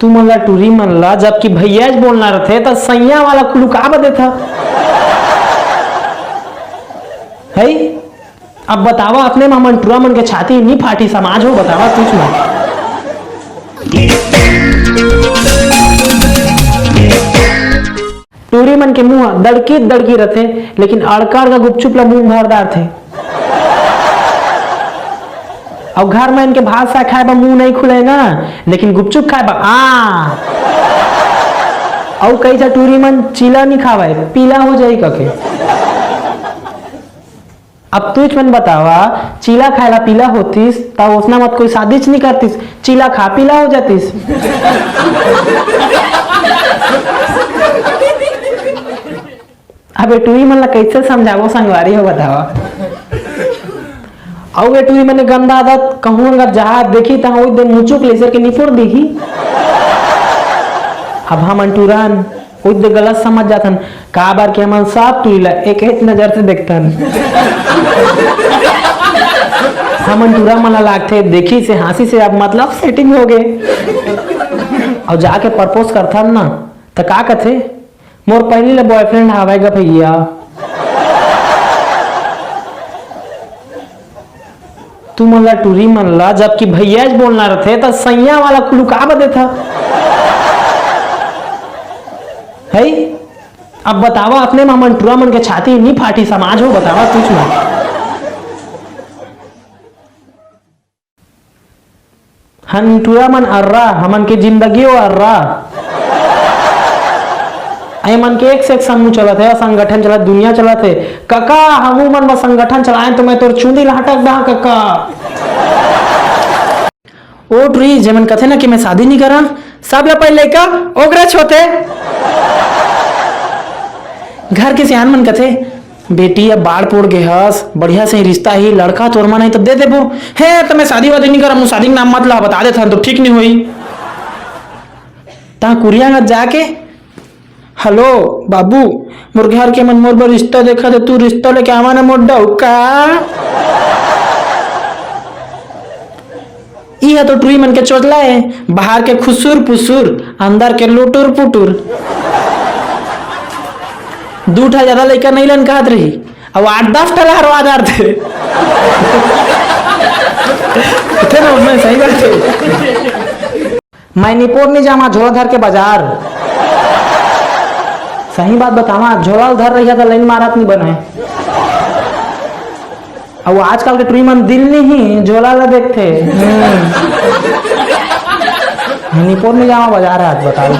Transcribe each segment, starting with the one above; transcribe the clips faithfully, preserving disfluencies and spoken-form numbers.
तुमन ला टूरी मन ला जबकि भैयाच बोलना रथे, त सैया वाला कुलू का बदे था? है? अब बतावा, अपने मा मन टूरा मन के छाती नी फाटी समाज हो, बतावा तुझ में। टूरी मन के मुंह दड़की दड़की रथे, लेकिन अड़का अड़का गुपचुप ला मुंह भर डारथे। अउ घर में इनके भात साग खाए बर मुंह नहीं खुले ना, लेकिन गुपचुप खाए बर आ। अउ कई झा टूरी मन चीला नहीं खावे, पीला हो जाई कके। अब तुझ मन बतावा, चीला खाए ला पीला होतिस, त ओसना मत कोई शादीच नहीं करतिस, चीला खा पीला हो जातिस। अब ए टूरी मन ला कैसे समझाबो संगवारी हो, बतावा। अउ ए टूरी मन के गंदा आदत, कहूं अगर जहां देखी तहां ओई दे मुचुक लेसर के निपोर दीही। अब हमन टूरन ओई दे गलत समझ जाथन, काबर के हमन सब टूरी ला एक एक नजर से देखथन। हमन टूरा मन ला लागथे, देखी से हांसी से अब मतलब सेटिंग हो गे। अउ जाके प्रपोज करथन ना, त का कथे? मोर पहिली ले बॉयफ्रेंड हावय गा भैया। तुमन ला टूरी मन ला जबकि भैयाच बोलना रथे, त सैया वाला कुलू का बदे था? है? अब बतावा, अपने मा मन टूरा मन के छाती नी फाटी समाज हो, बतावा तुझ में। हन टूरा मन अर्रा, हमन के जिंदगी ओ अर्रा। ए मन के एक से एक समूह चलत हे, संगठन चलत, दुनिया चलत हे। कका, हमू मन बर संगठन चलाएं त मैं तोर चूंदी ला हटक दहा कका। ओ टूरी, जेमन कथे ना कि मैं शादी नहीं करा, सब ला पहले लइका ओकरेच होथे। घर के सियान मन कथे, बेटी, अब बाढ़ पोड़ गे हस, बढ़िया से रिश्ता ही, लड़का तोर मन ही तब दे देबो। हे, त मैं शादी वादी नहीं करम, शादी के नाम मत ला, बता देथन, तो ठीक नहीं होई। तहां कुरिया अंगत जाके, "हेलो बाबू, मोर घर के मन मोर बर रिश्ता देखत हे, तू रिश्ता लेके आवा ना मोर डउका।" इहा तो टूरी मन के चोचला हे, बाहर के खुसुर पुसुर, अंदर के लुटुर पुटुर। दू ठा ज्यादा लइका नहीं लन कहत रही, अब आठ दस ठा ला हरवा डारथे। थे ना, मैं सही बात है। मैं निपोर नहीं जामा झोला धर के बाजार। सही बात बतावा, झोला धर रही त लाइन मारत नहीं बने। अउ आजकल के टुरी मन दिल नहीं ही झोला ला देखथे। हम्म। निपोर में जावा बाजार आज बताओ।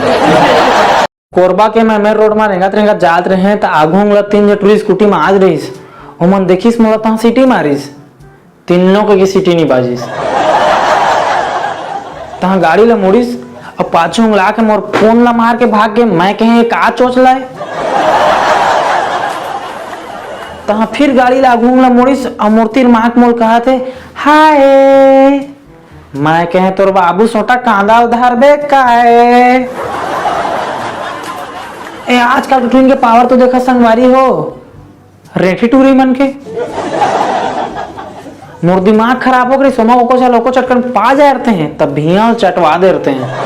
कोरबा के मैं मेन रोड में रेंगत रेंगत जात रहे त आघू ला तीन जो टुरी स्कूटी में आज रहीस। ओमन देखिस मोला तहाँ सीटी मारिस। तीनों के सीटी नहीं बाजिस। तहाँ गाड़ी ला मुड़िस, अब पाछू उंगला के मोर फोन ला मार के भाग गे। मैं कहे, "ये का चोचला हे?" तहाँ फिर गाड़ी ला आघू उंगला मुड़िस, अब मोर तीर माँ के मोल कहत हे, "हाय।" मैं कहे, "तोर बाबू सोटा कांदा उधार बे काय?" ए, आजकल के टुरी के पावर तो देखा संगवारी हो। रेठी टुरी मन के। मोर दिमाग खराब हो गई, सोमा ओको चल, ओको चटकन पा जाए रहते हैं, तब भिया चटवा दे रहते हैं।